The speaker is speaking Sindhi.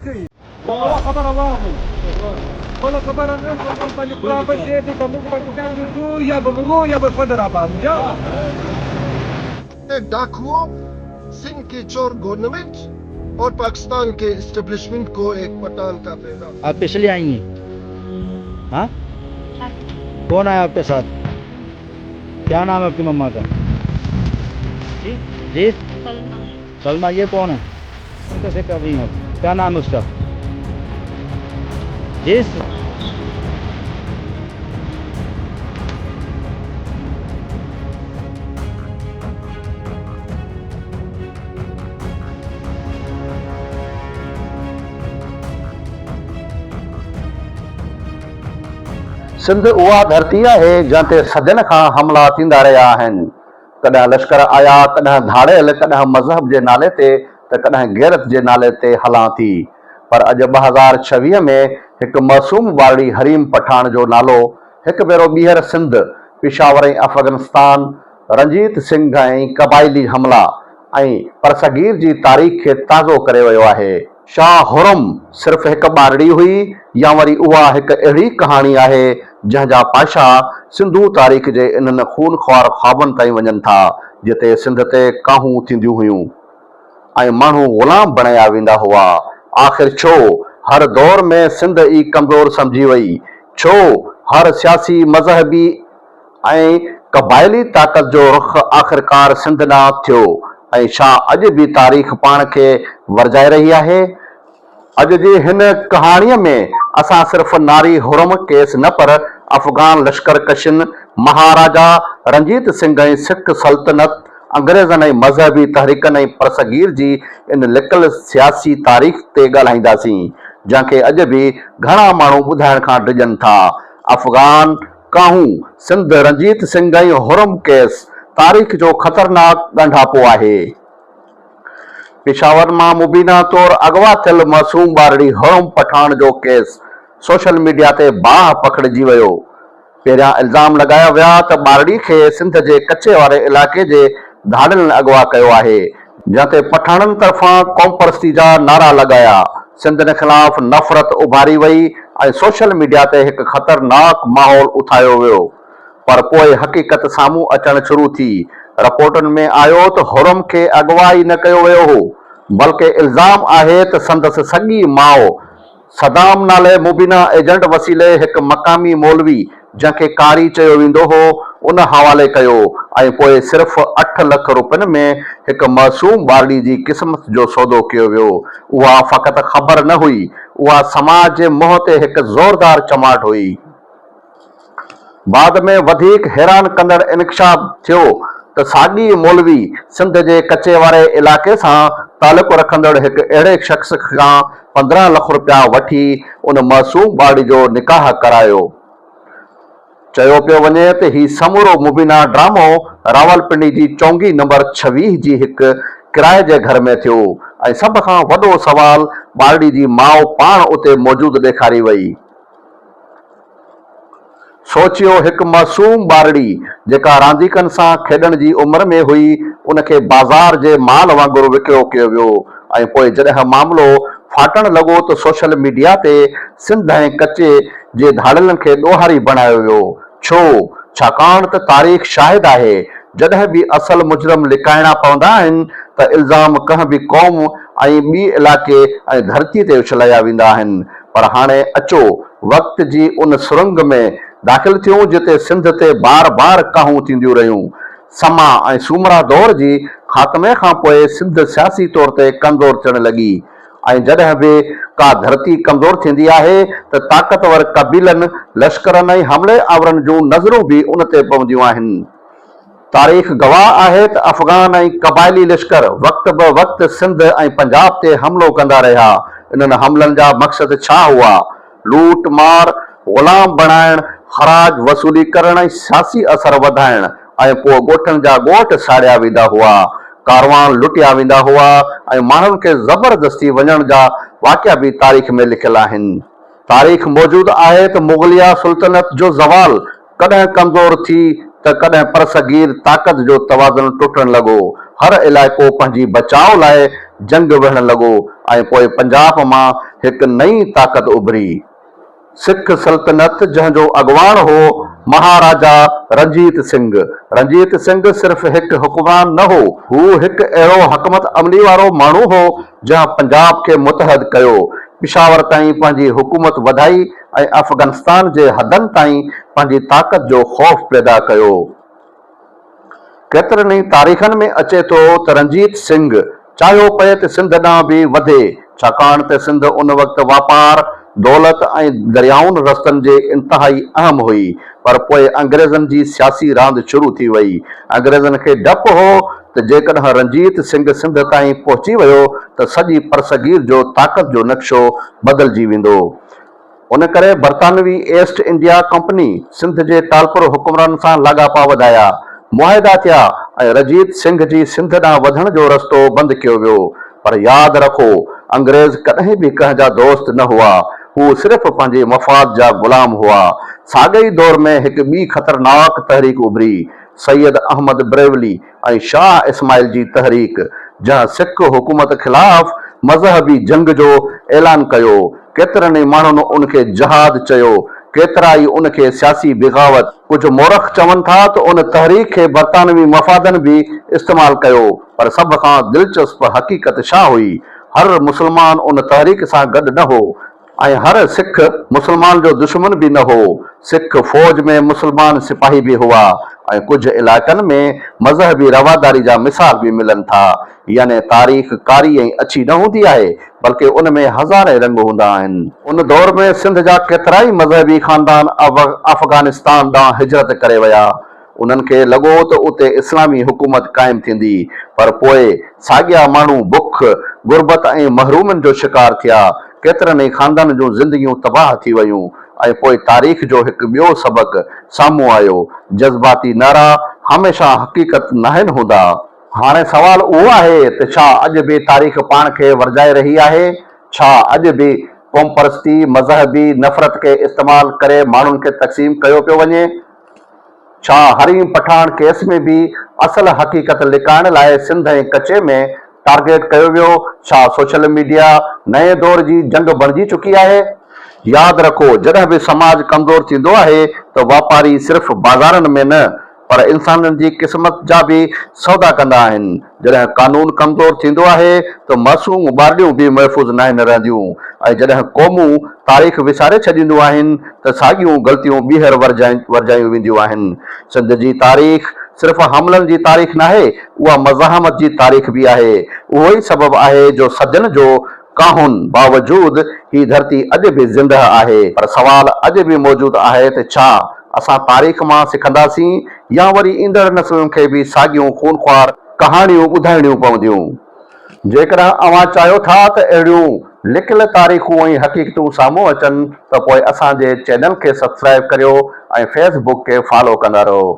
डाकुओं, सिंध के चोर गवर्नमेंट और पाकिस्तान के एस्टेब्लिशमेंट को एक पठान का पैगाम। आप इसलिए आई हैं? हाँ, कौन आया आपके साथ? क्या नाम है आपकी मम्मा का? जी जी, सलमा। ये कौन है? कैसे कर रही हैं आप? क्या नाम है उसका? जी। سنڌ اها ڌرتي آهي جنهن تي صدين کان حملا ٿيندا رهيا آهن. ڪڏهن لشڪر آيا، ڪڏهن ڌاڙيل، ڪڏهن مذهب جي نالي تي ته ڪڏهن غيرت جي نالي تي هلان ٿي. پر اڄ 2026 ۾ هڪ معصوم ٻارڙي حريم پٺاڻ جو نالو هڪ ڀيرو ٻيهر سنڌ، پشاور ۽ افغنستان، رنجيت سنگهه ۽ قبائلي حملا ۽ پرصغير جي تاريخ کي تازو ڪري ويو آهي. ڇا حرم صرف هڪ ٻارڙي هئي يا وري اها هڪ اهڙي ڪهاڻي آهي جنهن جا پاشا سنڌو تاريخ جي انهن خونخوار خوابن تائين وڃن ٿا جتي سنڌ تي ڪاهون ٿينديون هيون ۽ ماڻهو غلام بڻايا ويندا هئا. آخر ڇو هر دور ۾ سنڌ ئي ڪمزور سمجهي وئي؟ ڇو هر سياسي، مذهبي. ۽ قبائلي طاقت جو رخ آخرڪار سنڌ ڏانهن ٿيو ۽ ڇا اڄ به تاريخ پاڻ کي ورجائي رهي آهي؟ اڄ جي هن ڪهاڻيء ۾ اسان صرف ناري حرم ڪيس نه پر افغان لشڪر ڪشين، مهاراجا رنجيت سنگهه ۽ سک سلطنت، انگريزن ۽ مذهبي تحريڪن ۽ پرصغير جي ان لڪل سياسي تاريخ تي ڳالهائينداسين، جنهن کي اڄ به گهڻا ماڻهو ٻڌائڻ کان ڊڄن ٿا. افغان. ڪاهون، سنڌ، رنجيت سنگهه ۽ حرم ڪيس تاريخ جو خطرناڪ ڳانڍاپو آهي. پشاور مان مبينا طور اغوا ٿيل معصوم ٻارڙي حرم پٺاڻ جو ڪيس سوشل ميڊيا تي باهه پکڙجي ويو. پهريان الزام لڳايا ويا ته ٻارڙي کي سنڌ جي ڪچي واري علائقي جي ڌاڙيلن اغوا ڪيو آهي، جنهن تي پٺاڻن طرفان قومپرستي جا نعرا لڳايا، سنڌين خلاف نفرت اڀاري وئي ۽ سوشل ميڊيا تي هڪ خطرناڪ ماحول اٿايو ويو. پر پوء حقيقت سامهون اچڻ شروع ٿي. رپورٽن ۾ آيو ته حرم کي اغوا ئي نه ڪيو ويو هو، بلڪه الزام آهي ته سندس سڳي ماء صدام نالي مبينا ايجنٽ وسيلي هڪ مقامي مولوي، جنهن کي قاري چيو ويندو هو، ان حوالي ڪيو ۽ پوء صرف اٺ لک روپين ۾ هڪ معصوم ٻارڙي جي قسمت جو سودو ڪيو ويو. اها فقط خبر نه هئي، اها سماج جي منهن تي هڪ زوردار چماٽ هئي. بعد ۾ وڌيڪ حيران ڪندڙ انڪشاف ٿيو ته ساڳي مولوي سنڌ جي ڪچي واري علائقي سان تعلق رکندڙ هڪ اهڙي شخص کان 15 لک رپيا وٺي ان معصوم ٻارڙي جو نڪاح ڪرايو. چيو پيو وڃي ته هي سمورو مبينا ڊرامو راولپنڊي جي چونگي نمبر 26 جي هڪ ڪرائي جي گهر ۾ ٿيو ۽ سڀ کان وڏو سوال ٻارڙي جي ماء پاڻ اتي موجود ڏيکاري وئي. سوچيو هڪ معصوم ٻارڙي جيڪا رانديڪن سان کيڏڻ جي عمر ۾ هئي ان کي بازار جي مال وانگر وڪرو ڪيو ويو ۽ پوء جڏهن معاملو ڦاٽڻ لڳو ته سوشل ميڊيا تي سنڌ ۽ ڪچي جي ڌاڙيلن کي ڏوهاري بڻايو ويو ڇو؟ ڇاڪاڻ ته تاريخ شاهد آهي جڏهن به اصل مجرم لڪائڻا پوندا آهن ته الزام ڪنهن به قوم ۽ ٻي علائقي ۽ ڌرتي تي اڇلايا ويندا آهن پر هاڻي اچو وقت جي ان سرنگ ۾ داخل ٿيون جتي سنڌ تي بار بار ڪاهون ٿينديون رهيون. سما ۽ سومرا دور جي خاتمي کان پوء سنڌ سياسي طور تي ڪمزور ٿيڻ لڳي ۽ جڏهن به ڪا ڌرتي ڪمزور ٿيندي آهي ته طاقتور قبيلن، لشڪرن ۽ حملي آورن جون نظرون به ان تي پونديون آهن. تاريخ گواهه آهي ته افغان ۽ قبائلي لشڪر وقت به وقت سنڌ ۽ پنجاب تي حملو ڪندا رهيا. انهن حملن جا مقصد ڇا هئا؟ لوٽ مار، غلام بڻائڻ، خراج وصولي ڪرڻ ۽ سياسي اثر وڌائڻ ۽ پوء ڳوٺن جا ڳوٺ ساڙيا ويندا هئا، ڪاروان لٽيا ويندا هئا ۽ ماڻهن کي زبردستي وڃڻ جا واقعا به تاريخ ۾ لکيل آهن. تاريخ موجود آهي ته مغليه سلطنت جو زوال ڪڏهن ڪمزور ٿي ته ڪڏهن پرصغير طاقت جو توازن ٽٽڻ لڳو. هر علائقو پنهنجي بچاء لاء جنگ وڙهڻ لڳو ۽ پوء پنجاب مان هڪ نئين طاقت اڀري. سک سلطنت جنهن جو اڳواڻ هو مهاراجا رنجيت سنگهه. رنجيت سنگهه صرف هڪ حڪمران نه هو، هو هڪ اهڙو حڪمت عملي وارو ماڻهو هو جنهن پنجاب کي متحد ڪيو، پشاور تائين پنهنجي حڪومت وڌائي ۽ افغانستان جي حدن تائين پنهنجي طاقت جو خوف پيدا ڪيو. ڪيترن ئي تاريخن ۾ اچي ٿو ته رنجيت سنگهه چاهيو پئي ته سنڌ ڏانهن به وڌي، ڇاڪاڻ ته سنڌ ان وقت واپار، دولت ۽ دريائن رستن جي انتهائي اهم هئي، پر پوء انگريزن جي سياسي راند شروع ٿي وئي. انگريزن کي ڊپ هو ته جيڪڏهن رنجيت سنگهه سنڌ تائين پهچي ويو ته سڄي پرصغير جو طاقت جو نقشو بدلجي ويندو. ان ڪري برطانوي ايسٽ انڊيا ڪمپني سنڌ جي ٽالپر حڪمرانن سان لاڳاپا وڌايا، معاهدا ٿيا ۽ رنجيت سنگهه جي سنڌ ڏانهن وڌڻ جو رستو بند ڪيو ويو. پر ياد رکو انگريز ڪڏهن به ڪنهن جا دوست نه هئا، هو صرف پنهنجي مفاد جا غلام هئا. ساڳئي ئي دور ۾ هڪ ٻي خطرناڪ تحريڪ اڀري، سيد احمد بريولي ۽ شاهه اسماعيل جي تحريڪ، جنهن سک حڪومت خلاف مذهبي جنگ جو اعلان ڪيو. ڪيترن ئي ماڻهن ان کي جهاد چيو، ڪيترائي ان کي سياسي بغاوت. ڪجهه مورخ چون ٿا ته ان تحريڪ کي برطانوي مفادن به استعمال ڪيو، پر سڀ کان دلچسپ حقيقت ڇا هئي؟ هر مسلمان ان تحريڪ سان گڏ نه هو. ۽ هر سک مسلمان جو دشمن به نه هو. سک فوج ۾ مسلمان سپاهي به هئا ۽ ڪجهه علائقن ۾ مذهبي رواداري جا مثال به ملن ٿا. يعني تاريخ ڪاري ۽ اڇي نه هوندي آهي، بلڪه ان ۾ هزارين رنگ هوندا آهن. ان دور ۾ سنڌ جا ڪيترائي مذهبي خاندان افغانستان ڏانهن هجرت ڪري ويا. انهن کي لڳو ته اتي اسلامي حڪومت قائم ٿيندي، پر پوء ساڳيا ماڻهو بک، غربت ۽ محرومين جو شڪار ٿيا. ڪيترن ئي خاندانن جون زندگيون تباهه ٿي ويون ۽ پوء تاريخ جو هڪ ٻيو سبق سامهون آيو، جذباتي نعرا هميشه حقيقت ناهن هوندا. هاڻي سوال اهو آهي ته ڇا اڄ به تاريخ پاڻ کي ورجائي رهي آهي؟ ڇا اڄ به قومپرستي، مذهبي نفرت کي استعمال ڪري ماڻهن کي تقسيم ڪيو پيو وڃي؟ ڇا حريم پٺاڻ ڪيس ۾ به اصل حقيقت لڪائڻ لاء سنڌ ۽ ڪچي ۾ ٽارگيٽ ڪيو ويو؟ ڇا سوشل ميڊيا نئين دور جي جنگ بڻجي چڪي آهي؟ ياد رکو، جڏهن به سماج ڪمزور ٿيندو آهي ته واپاري صرف بازارن ۾ نه پر انسانن جي قسمت جا به سودا ڪندا آهن. جڏهن قانون ڪمزور ٿيندو آهي ته معصوم ٻارڙيون به محفوظ ناهن رهنديون ۽ جڏهن قومون تاريخ وساري ڇڏينديون آهن ته ساڳيون غلطيون ٻيهر ورجايون وينديون آهن. سنڌ جي تاريخ صرف حملن جي تاريخ ناهي، اها مزاحمت جي تاريخ به آهي. اهو ئي سبب آهي جو صدين جو ڪاهن باوجود هي ڌرتي اڄ به زندهه آهي. پر سوال اڄ به موجود آهي ته ڇا اسان تاريخ مان سکنداسين يا وري ايندڙ نسلن کي به ساڳيون خونخوار ڪهاڻيون ٻڌائڻيون پونديون؟ جيڪڏهن اوهان چاهيو ٿا ته اهڙيون لڪيل تاريخون ۽ حقيقتون سامهون اچن ته پوء اسان جي چينل کي سبسڪرائيب ڪريو ۽ فيس بڪ کي فالو ڪندا رهو.